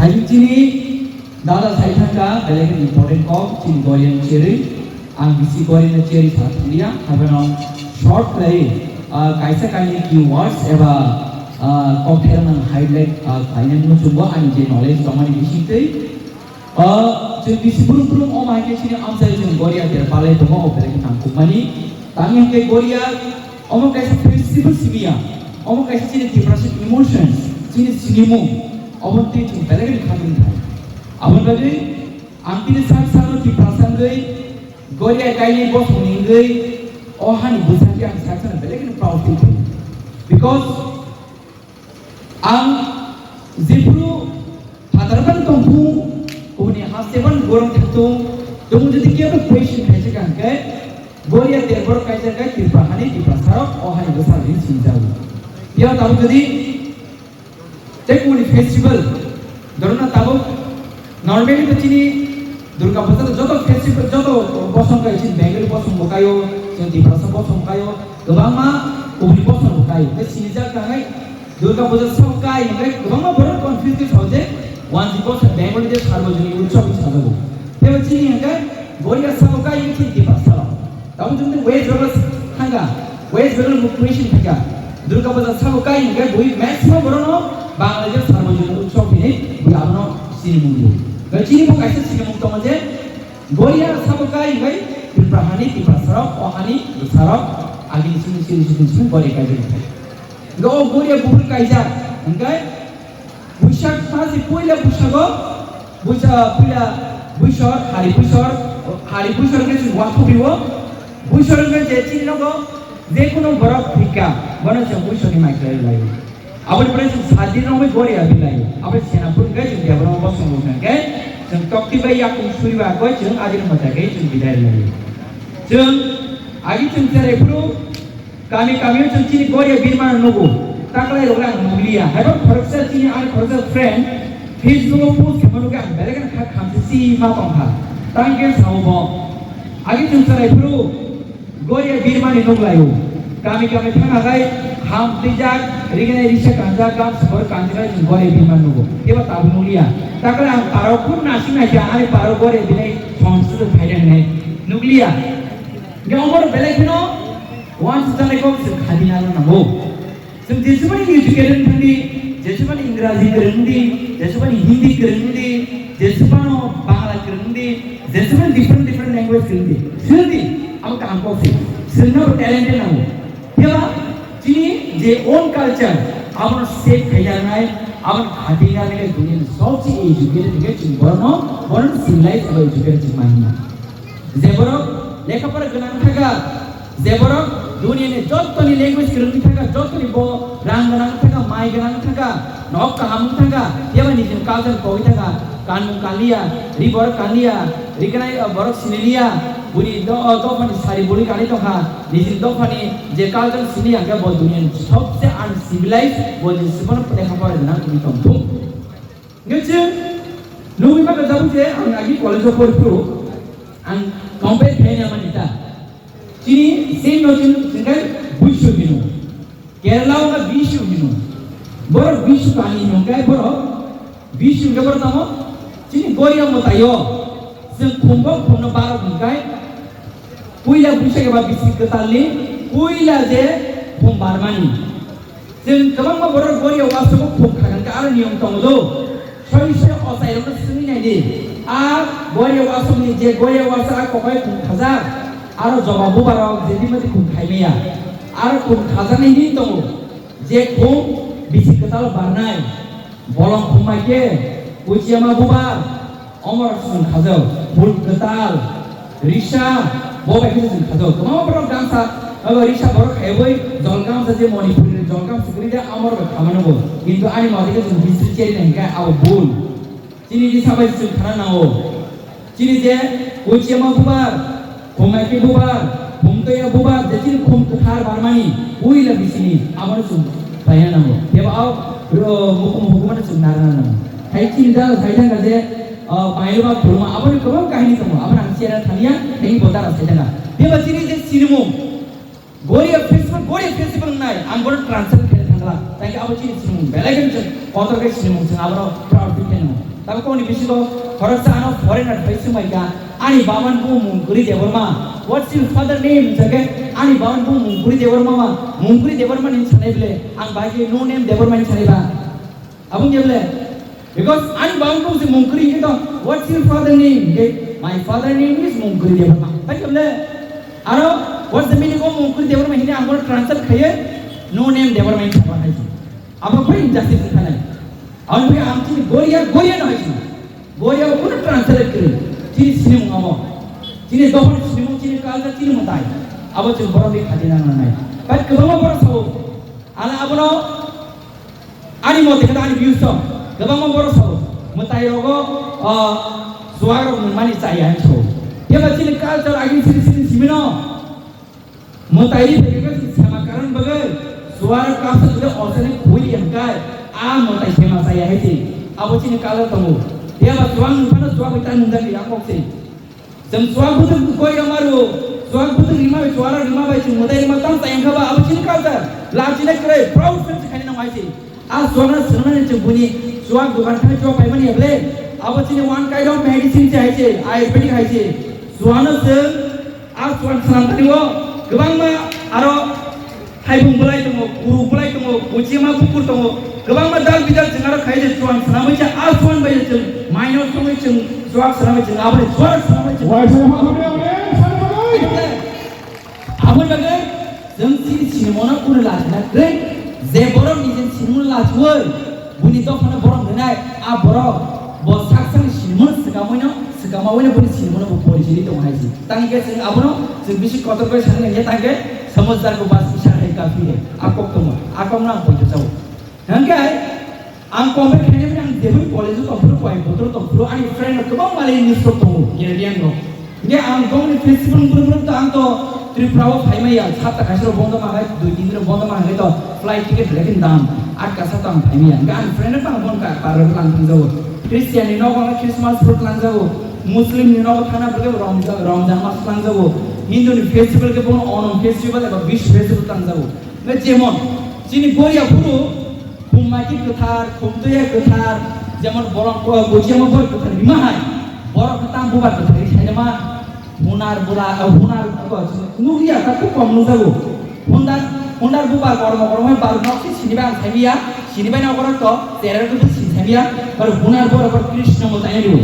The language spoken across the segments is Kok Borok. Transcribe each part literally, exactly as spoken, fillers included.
Hai chini dada sai thangka, belai important kok, chini Goria ni cherwi. Ang bisi Goria ni cherwi sa thangya, haibano short khlai, ah, kaisa kainwi keywords eba, ah, kok therang nang highlight, ah, khlaina muchungo ani je knowledge tongmani bisingtwi. Ah, chwng bisi brum brum omo hai khe chini amchai chwng Goria ter palai tongo, o belai khe nangkukmani. Tangwi hwnkhe Goria omo kaisa festival simi ya, omo kaisa chini Tiprasa emotions, chini sinimung, omo twi chwng belai khe khatungthai. Aboni bagwi ang tini sak sakno Tiprasa wngwi Goria kainwi bosongni wngwi o hani bwsakhe ang sak sakno belai kheno proud feel khlaio. Because ang jephru phatarban tongthung, kubuni haste ban gorong thangthung, tongmung jodi kebo question khaijak ang khe, Goria ter borok kaijak khe Tripura hani Tiprasarok o hani bwsarok hinwi sinijago. Phiya tabuk jodi tei kubuni festival, dhorona tabuk normally to chini Durga Puja joto festival, joto bosong kai, chini Bengali bosong bo kaio, chini Tiprasa bosong kaio, kwbangma kubuni bosong bo kaio. Tei sinijak tangai Durga Puja sabo kai hingke kwbangma borok confuse khe sao je, wanjwi bosong Bengali je Sarbojonik Utsav hinwi sajago. Tei bo chini hingke Goria sabo kai hingke chini Tiprasa sabo. Tabuk chwng West Bengal thangkha, West Bengal mukhung sini thangkha. Durga Puja sabo kai hingke bui maximum borokno Bangladesh Sarbojonik Utsav hinwi bui abono sinimung bo. Tei chini bo kaisa sinimung tongo je, Goria sabo kai hingke Tripura hani Tiprasarok, o hani bwsarok, agini simi simi simi simi Goria kaijak. Hingke o Goria buphuru kaijak hingke Buisak masi puila buisago, buisa-, puila buisor, hari buisor, hari buisor khe chwng uansukphi-o, buisor wngkha je chini nogo je kunu borok thwikha, bono chwng buisorni mai khlai laio. Aboni pore chwng sat din romwi Goria bi laio. Abo Senapur hwnkhe chwng Debbarma bosong wngkha hwnkhe chwng tokti bai yakung suriba koi chwng adini mwtai khe chwng bidai laio. Chwng agi chwng cherai phuru Kami kami o chwng chini Goria birma no nugo. Taklai rok le ang nukliya. Haibo khoroksa chini ani khoroksa friend Facebook o post khaima nukhe ang belai kheno kha khamsi si ma tongkha. Tang khe sao bo. Agi chwng chwrai phuru Goria birma ni nuklaio. Kami kami thangna gai ham twijak, rignai risa kanjak, gam sukor kanjak chwng Goria birma nugo. Kebo tabuk nukliya. Taklai ang parok phuru nasing naikha ani parok Goria binai songsa phaida hinai nukliya. Hingke omo rok belai kheno uansukjaknai kok chwng khadi nang nango. Chwng jesubani educated wng di, jesubani Ingraji kwrwng wng di, jesubani Hindi kwrwng wng di, jesubano Bangla kwrwng wng di, jesubani different different language kwrwng wng di. Swng di, abo kaham kok se. Swngna bo talent nango. Phiya ba chini je own culture, abono save khaina nangnai, abono khadi nangnai, duniani sobse educated hingke chwng borokno, borokno civilized eba educated chwng ma hino. Je borok lekha pora gwnang thaka, je borok duniani jottoni language kwrwngwi thaka, jottoni bo rang gwnang thaka, mai gwnang thaka, nok kaham wng thaka, phiya ba nijini culture pogwi thaka, kanmung kanliya, ri borok kanliya, ri gwnai, uh, borok siniliya, buni do-, uh, dophani sari bului kanwi tongkha, nijini dophani je culture siniya hwnkhe bo duniani sobse uncivilized, bo je sibano lekha pora gwnang wngwi tongthung. Hingke chwng nugwi mano tabuk je ang agi college o pori phuru ang compare khaina mani ta. Chini same no chwng hingke buisu hino. Kerala o khe bisu hino. Borok bisu kani hino hingke borok bisu hingke borok tamo chini Goria mwtaio chwng khumbo khumno barok hingkai puila buisu eba bisi kwtalni puila je khum barmani. Chwng kwbangma borok Goria wasogo khum khagan khe aro niyom tongo do. Soi soi ochairokno swngwi nai di. A Goria wasokni je Goria waso a kokai khum khajak, aro joba bubarok je bimati khum khaimaya. Aro khum khajaknai hini tongo je khum bisi kwtal barnai. Bolong khum bai khe, Kuchiyama bubar, omor chwng khajao, phul kwtal, risa, bo bai khe chwng khajao. Kwbangma borok gamsa, abo risa borok khaiwi jol gamsa je Manipuri ni jol gamsa kwrwi de, omor bai khamano bo. Kintu ani mate khe chwng history cheri nai hwnkhe abo bul. Chini risa bai chwng khana nango. Chini je Kuchiyama bubar, Khumaki bubar, Khumtoya bubar, je chini khum kwthar barmani, puila bisini, abono chwng paina nango. Tebo ao, ro, mukhum hukumano chwng narna nango. Hai chini da, hai thangka je, ah, pairuma khuluma, aboni kwbang kahini tongo, abono ang share thaniya, thank you, botara sai thangka. Tebo chini je sinimung, Goria festival, Goria festival wngnai, ang bono translate khaina thangla. Thank you, abo chini sinimung, belai khe chwng, kotor khe sinimung, chwng abono proud feel khainai. Tabuk kok ni bisingo khoroksa ano foreigner phai swngmai kha, "Ani baban bumung Mungkuri Debbarma, what's your father name?" hwnkhe, "Ani baban bumung Mungkuri Debbarma ma, Mungkuri Debbarma ni sanai ble, ang bai khe no name Debbarma ni sanai ba." Aboni ble, because ani baban bumung se Mungkuri hwnkhe to, "What's your father name?" hwnkhe, "My father name is Mungkuri Debbarma." Bai khe ble, aro, "What's the meaning of Mungkuri Debbarma?" hwnkhe ang bono translate khaiye, "No name Debbarma ni sanai ba." Abo bai injustice wngkha nai. Aboni bagwi ang chini Goria, Goria no hai sino. Goria o kunu translate kwrwi. Chini sinimung abo. Chini dophani sinimung, chini culture, chini mwtai. Abo chwng borok bai khati nang nangnai. Bai kwbangma borok sao. Ala abono ani mote khe ani views o. Kwbangma borok sao. Mwtai rogo, ah, chuwak rok nungmani chaya hinwi sao. Phiya ba chini culture agini sini sini simino. Mwtai ri phai khe chwng sema karon bagwi chuwak kaisa juda ochaini khui di hwnkhai, a mwtai sema chaya hai se. Abo chini culture tongo. Phiya ba chuwak nung phano chuwak bai ta nungjak ya kok se. Chwng chuwak bwtwk koi rw ma rw, chuwak bwtwk rima bai, chuwak rok rima bai chwng mwtai rima tang chaya wngkha ba abo chini culture. Lachina kwrwi, proud feel se khaina nang hai se. A chuwak no swnamnani chwng buini chuwak dogan thani chuwak paimani ya ble. Abo chini one kind of medicine se hai se, ayurvedic hai se. Chuwak no chwng A chuan swnam thani o kwbangma aro thaibung bwlai tongo, kuru bwlai tongo, buchima bukur tongo, kwbangma dal bidal chwng aro khai je chuan swnamwi cha a chuan bai je chwng minor songwi chwng chuak swnamwi chwng aboni chuan swnamwi chwng. Waisa hamya le sani bagwi. Aboni bagwi chwng chini sinimona kunu lachina kwrwi, je borok nijini sinimona lachiwi, buini dophano borok nwnai, a borok bo sak sakni sinimon swkamwino, swkamawi no buini sinimon bo pori chini tongo hai se. Tang khe chwng abono chwng bisi kotor khe sani nangya, tang khe samajhdak ko bas isha hai kafi hai. A kok tongo, a kok no ang poito chao. Hwnkhe ang compare khainai mani ang jeboni college o tongphuru, Coimbatore o tongphuru, ani friend rok kwbangma le news rok tongo, Canadian rok. Hingke ang bongni festival brum brum to ang to Tripura o phaimaya, sapta kaisa rok bondo mangai, dui tin din rok bondo mangai to flight ticket belai kheno dam, atka sa to ang phaimaya. Hingke ang friend rok ang bon ka parlor lang thangjago. Christian ni nogo ang Christmas fruit langjago, Muslim ni nogo thana belai Ramja-, Ramjan mas langjago, Hindu ni festival ke bono Onam festival eba Bish festival langjago. Hingke jemon chini Goria phuru Khummaiki kwthar, khumtwiya kwthar, jemon borok, o, buchiyama boi kwthar rima hai, borok khe tamo bubar kwthar ri sainama, hunar bura, o, hunar, o, nukya ta khub kom nukjago. Hundar, hundar bubar kormo kormo hai bar nok se sinibai ang saimiya, sinibai na borok to, tere rok to sini saimiya, bar hunar borok bar Krishna mwtai rio.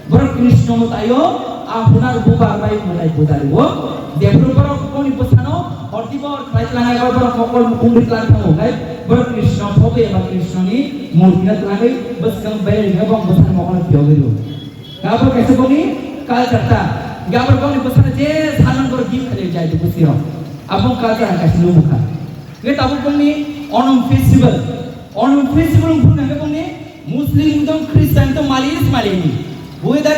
Borok Krishna mwtaio a hunar bubar bai mwtai pujario. Jephuru borok boni bwsano horti bor khlai tlangai, borok mokol mukung ri tlang thango khe borok Krishna phobwi eba Krishna ni murti no tlangwi bwskang bai ri khe bong bwsani mokol phiyogwi rio. Gabor kaisa boni culture ta. Gabor boni bwsano je salman borok gift khlai jai tu bwsiro. Abong culture ang kaisa nukha. Hingke tabuk bongni Onam festival. Onam festival wngkha hingke bongni Muslim wngtong, Christian wngtong, maliya se maliya ni. Whether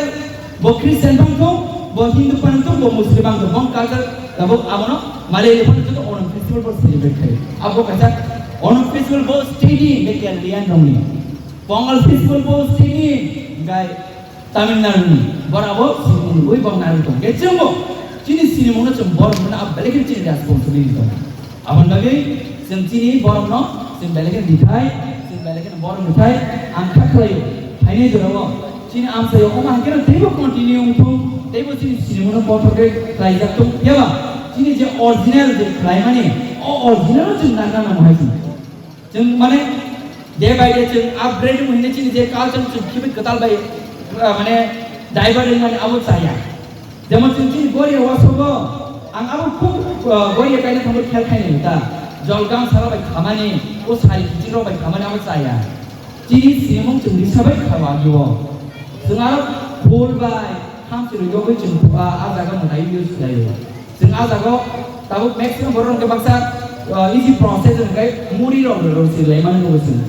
bo Christian bangtong, bo Hindu bangtong, bo Muslim bangtong, bong culture tabuk abono maliya ni phano joto Onam festival bo celebrate khai. Abo kaisa Onam festival bo state ni hingke Kerala rokni. Pongal festival bo state ni hingke Tamil Nadu ni borok abo sinimung rwui borok narwk tong. Khe chwngbo chini sinimung no chwng borok rwna abo belai kheno chini responsibility tong. Aboni bagwi chwng chini borok no chwng belai kheno rithai, chwng belai kheno borok rwthai ang kha khlaio. Phainai jorao chini amchaio omo hai kheno teibo continue wngthung, teibo chini sinimung no kothok khe khlaijak thung. Phiya ba chini je original je khlaimani, o original no chwng nang nang nang hai chwng. Chwng mane day by day chwng upgrade wng hwnwi chini je culture chwng khibi kwtal bai, ah, mane divert wng mani abo chaya. Jemon chwng chini Goria wasogo ang abo khub, ah, Goria kaina thangwi khel khainai ta. Jol gang sara bai khamani, o sari kiching rok bai khamani abo chaya. Chini sinimung chwng risa bai kha agio. Chwng aro phul bai Hamsini yogwi chwng, ah, ah jaga mwtai use khlaio. Chwng ah jaga o tabuk maximum borok hwnkhe baksa, ah, easy process hwnkhe muri rok rw sirlai mani nugo chwng.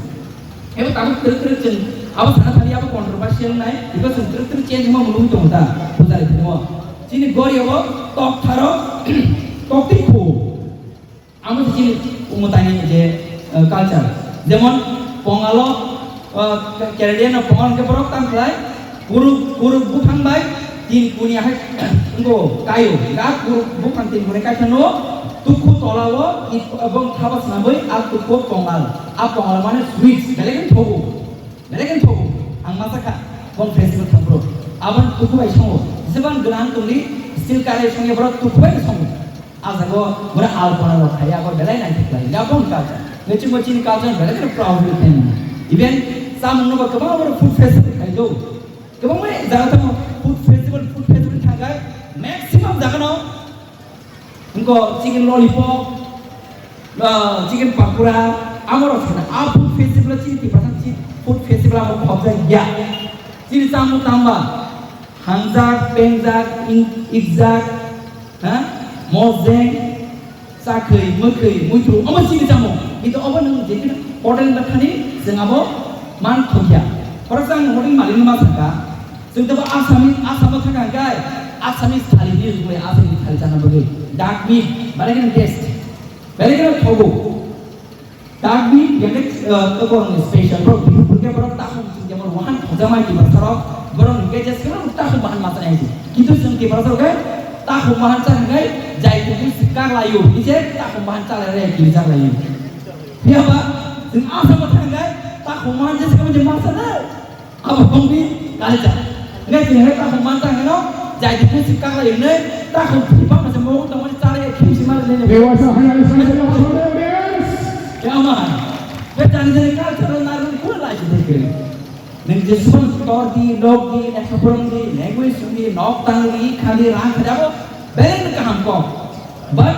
Ebo tabuk twrwk twrwk chwng abo sana thani abo controversial nai, because chwng twrwk twrwk change wngma mwnwi tongo ta, pujari thani o. Chini Goria o tok tharo, tok twi khu. Amo se chini umutani je, eh, culture. Jemon Pongalo, eh, Kerala no Pongal hwnkhe borok tang khlai, kuruk, kuruk buphang bai tin kuni hai wngkho kaio. Ga kuruk buphang tin kuni kaisa no tukhu tola o it-, ebong thaba swnamwi a tukhu Pongal. A Pongal mane sweets, belai khe thogo. Belai khe thogo. Ang ma sakha. Bong festival thangphuru aboni tukubai songo. Jeban gwnang tongdi, steel karai songya borok tukubai songo. A jaga o bora alpana rok khaiya, abo belai naithok khlai. Ya bong culture. Neching bo chini culture belai kheno proud khlai. Even chamung no bo kwbangma borok food festival khlai do. Kwbangma jaga tamo food festival, food festival thagai maximum jaga no Wngkha chicken lollipop, ah, chicken pakora, amorok sana. A food festival chini Tiprasa chini food festival amo khobjak ya. Chini chamung tangba, hangjak, pengjak, ing-, ikjak, ha? Mosjeng, chakhwi, mwkhwi, muitru, omo chini chamung. Kintu obo nwng je hotel ba thani, chwng abo man thokya. Khoroksa ang hotel malik no ma sakha, Chwng tebo Assamese, Assam o thangkha hwnkhe Assamese thali hinwi rwgwi Assamese thali chana bagwi. Duck meat, belai kheno taste, belai kheno thogo. Duck meat, belai, uh, tebo special, borok Bihur hwnkhe borok takhuk chwng jemon wahan khojama Tiprasa rok, borok hwnkhe jeswk takhuk bahan ma chanai. Kintu chwng Tiprasa rok khe takhuk bahan cha hwnkhe jai tongwi swkang laio, hwnkhe takhuk bahan cha lai rw ya, kiri cha laio. Phiya ba chwng Assam o thangkhe takhuk bahan jeswk ma chanai. Abo bongni culture. Ngai tini hai takhuk man tang heno, jai di pusi kala yunai, takhuk thwipa masa mo tong mani chale ya khim si mar nene. Dewasa hai hai sai sai sai sai. Ya ma. Be jani jani culture na run kula lai si deke. Neng je suban tor di, log di, ekha porong di, language sung di, nok tang di, khali rang khajabo, beleng kaham ko. But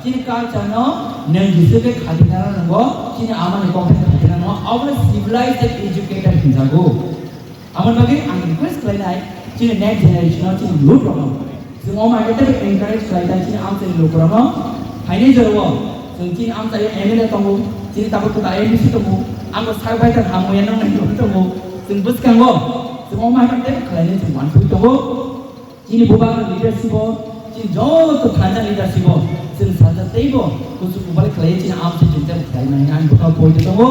chini culture no neng Jisu ke khadi nara nango, chini ama ni kok khadi nara nango, our civilized and educated hinjago. Amon bagwi ang request khlainai, chini next generation no, chini youth rok no. Chwng o mai khe encourage khlai tai chini amchai ni lukurok no. Phainai jora o chwng chini amchai o M L A tongo, chini tabuk kwtal M D C tongo, ang bo sak bai thang hamya nang nai tongo. Chwng bwskango chwng o mai khe khlainai chwng uansugwi tongo. Chini bubagra leadership o, chini joto thani leadership o, chwng sajak teibo kuchuk kubal khlaiwi chini amchai chwng tei khlai mani ang bwkhao poito tongo.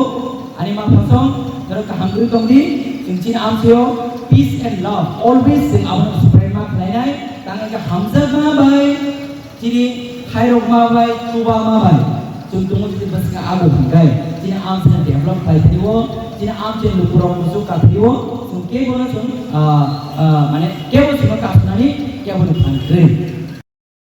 Ani ma phasong, norok kaham kwrwi tong di, chwng chini amchai o peace and love, always chwng abono spread ma khlainai, tang khe hamjakma bai, chini khairokma bai, chubama bai. Chwng tongo jodi bwswk abo hwnkhai, chini amchaino develop khlai thwio, chini amchaini lukurok muchuk ka thwio, chwng kebono chwng, ah, ah, mane kebo chwngno kasnani keboni phan kwrwi.